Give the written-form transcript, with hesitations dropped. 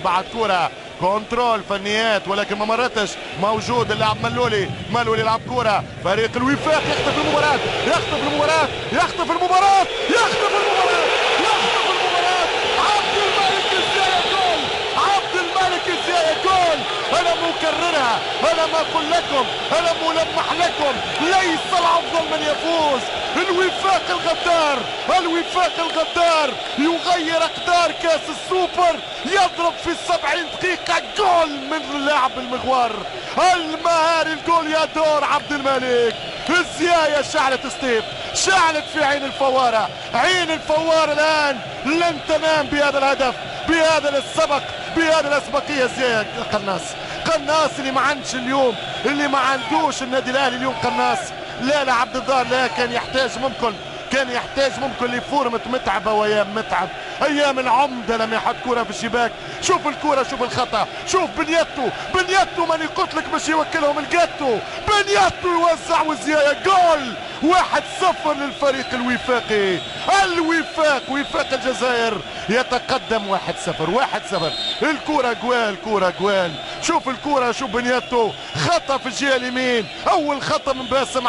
بعد كرة contrôle فنيات ولكن ما مرتش. موجود اللاعب ملولي، ملولي يلعب كرة. فريق الوفاق يخطف المباراة، يخطف المباراة، يخطف المباراة، يخطف المباراة، يخطف المباراة. عبد الملك الزياية جول، عبد الملك الزياية جول. أنا مكررها، أنا ما أقول لكم، أنا ملمح لكم، ليس الأفضل من يفوز. الوفاق الغدار، الوفاق الغدار يغير أقدار كاس السوبر، يضرب في 70 دقيقة جول من اللاعب المغوار المهاري. الجول يا دور عبد الملك الزياية. شعلت ستيف، شعلت في عين الفوارة، عين الفوارة الآن لن تنام بهذا الهدف، بهذا السبق، بهذا الأسبقية. الزياية قناص، قناص اللي ما عندش اليوم، اللي ما عندوش النادي الأهلي اليوم قناص. لا لا عبد الظاهر لا، كان يحتاج ممكن، كان يحتاج ممكن لفورمة متعبة وأيام متعب، أيام العمدة لم يحط كرة في الشباك. شوف الكرة، شوف الخطأ، شوف بنيتو، بنيتو ماني قلت لك باش يوكلهم الجاتو. بنيتو يوزع وزياية جول. 1-0 للفريق الوفاقي. الوفاق، وفاق الجزائر يتقدم 1-0، 1-0. الكرة جوال، كرة جوال. شوف الكرة، شوف بنيتو، خطأ في الجهة اليمين، أول خطأ من باسم.